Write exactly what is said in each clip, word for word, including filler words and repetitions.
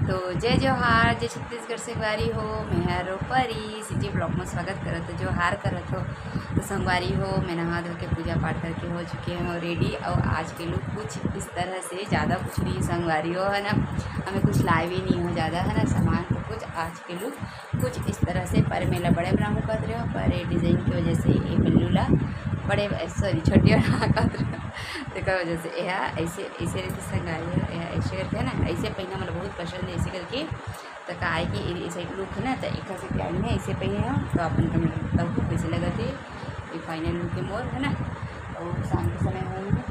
तो जय जोहार, जय छत्तीसगढ़ संगवारी हो, मैं हर परी CG vlog में स्वागत करत हो, जोहार करत हो। तो संगवारी हो, मैं नहा धो के पूजा पाठ करके हो चुके हो ready। और आज के look कुछ इस तरह से, ज़्यादा कुछ नहीं संगवारी हो, है ना, हमें कुछ लाए भी नहीं हो ज़्यादा, है ना, सामान तो कुछ आज के look कुछ इस तरह से, पर मैं ला बड़े बनाऊँ कहत रहे हो, पर ये design की वजह से ये पल्लू ला बड़े, sorry, छोटे बना कहत रहे हो। तेकर वजह से यह ऐसे, ऐसे रहते संगवारी हो, यह ऐसे करके है ना, ऐसे पहनना मतलब बहुत पसंद है, ऐसे करके। तो का है कि ये ऐसे look है ना, तो एक से प्यारी में ऐसे पहने हो, तो अपन comment बताओ कैसे लगत है ये final look है मोर, है ना। और शाम के समय होंगे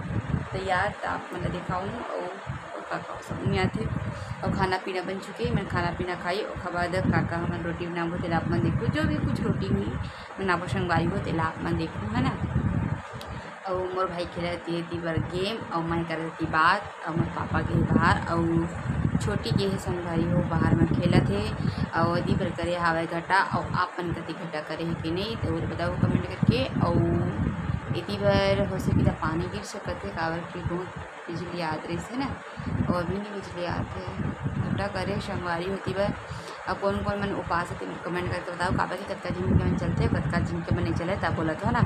तैयार, तो आप मतलब दिखाऊँ और, और का का सब नहीं आते। और खाना पीना बन चुके, मैं खाना पीना खाई, ओकर बाद का का हमन रोटी बनाबो, तेला आप मन देखो, जो भी कुछ रोटी हुई बनाबो संगवारी हो, तेला आप मन देखो, है ना। अउ मोर भाई खेलत हे एती बर game, अउ मैं करत हती बात, अउ मोर पापा गे हे बाहर, अउ छोटी गे हे संगवारी हो बाहर म खेलत हे, अउ एती बर करे हावय घटा, अउ आप मन कति घटा करे हे कि नहीं, तो बताओ comment करके। अउ एती बर हो सके त पानी गिर सकत हे, काबर कि बहुत बिजली आत रहिस हे ना, अउ अभी नहीं बिजली आत हे, घटा करे संगवारी हो एती बर। अब कौन कौन मन उपास हे, तेन comment करके बताओ, काबर कि कतका झिन के मन चलथे, कतका झिन के मन नहीं चले, तब बोलत हो ना।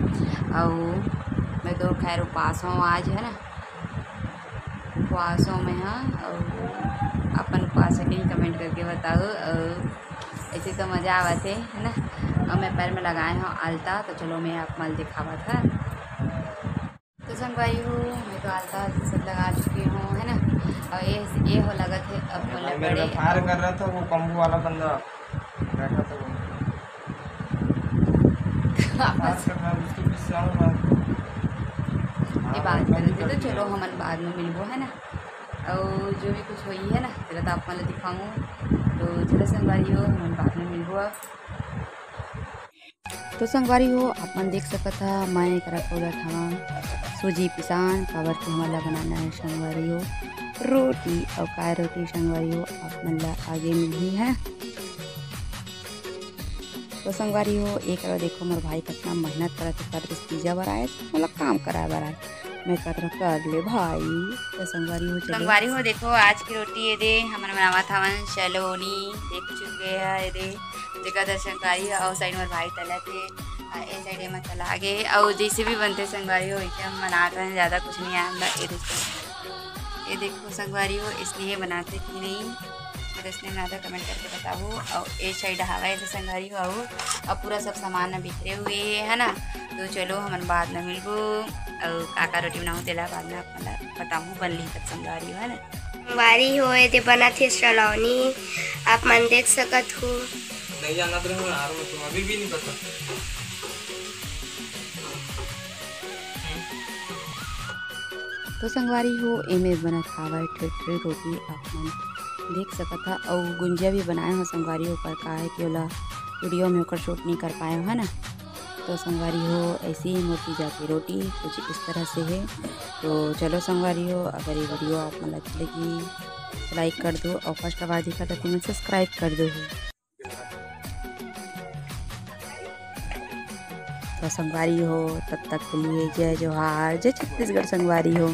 अउ मैं तो खैर उपास हूँ आज, है ना, उपास हूँ मैं, हाँ। अउ अपन उपास है कहीं, comment करके बताओ। अउ ऐसे तो मज़ा आवत है, है ना। और मैं पैर में लगाए हूँ आलता, तो चलो मैं आप मन दिखावत है। तो संगवारी हो, मैं तो आलता सब लगा चुकी हूँ, है ना। और ये, ये हो लगत है अब मोला मेरे बड़े fire कर रहा था वो कम्बू वाला बंदा, बैठा था वो। आपस fire कर रहा, उसके पीछे आऊँ मैं। ये बात करत हे, तो चलो हमन बाद में मिलबो, है ना। और जो भी कुछ होई है ना, तेला तो आप मन ला दिखाऊँ। तो चलो संगवारी हो, हमन बाद में मिलबो अब। तो संगवारी हो, आप मन देख सकत हा, मैं करा खोलत हवं सूजी पिसान, काबर के हमन ला बनाना है संगवारी हो रोटी, अउ काय रोटी संगवारी हो, आप मन ला आगे मिलही है। तो संगवारी हो, एक करा देखो मोर भाई कतना मेहनत करत हे, काबर के पिज्जा बर आए, मतलब काम कराए बर आए। मैं कहत रहूं, "कर ले भाई।" तो संगवारी हो, चलो। संगवारी हो, देखो, आज की रोटी ये दे, हमन बनावत हवन सलोनी, देख चुके हैं, ये दे, जेकर दर्शन कारी हो, और side मोर भाई तलत हे, आ, ए side ये मसाला आगे, और जैसे भी बनते संगवारी हो, वैसे हम बनात हन, ज़्यादा कुछ नहीं आया हमला। ये देखो, ये देखो संगवारी हो, इसने ये बनाते कि नहीं, अगर इसने बनाते comment करके बताओ। और ए side हवा ऐसे संगवारी हो, और अब पूरा सब सामान न बिखरे हुए हे, है ना। तो चलो, हमन बाद में मिलबो, और का का रोटी बनाऊँ, तेला बाद में आप मन ला बताऊँ, बन ली तब संगवारी हो, है ना। संगवारी हो, एदे बनत हे सलोनी, आप मन देख सकत हो। नहीं जानत रहे यार, मैं तो अभी भी नहीं पता। तो संगवारी हो, एमे बनत हावय ठेठरी रोटी, आप मन देख सकत हा। अउ गुंजिया भी बनाए हो संगवारी हो, पर का है कि ओला video में ओकर shoot नहीं कर पाए हो, है ना। तो संगवारी हो, ऐसे ही मोर पिज्जा की रोटी कुछ इस तरह से है। तो चलो संगवारी हो, अगर ये video आप मन ला अच्छी लगी, like कर दो, और first बार दिखा तो तुमन subscribe कर दो। तो संगवारी हो, तब तक के लिए जय जोहार, जय छत्तीसगढ़ संगवारी हो।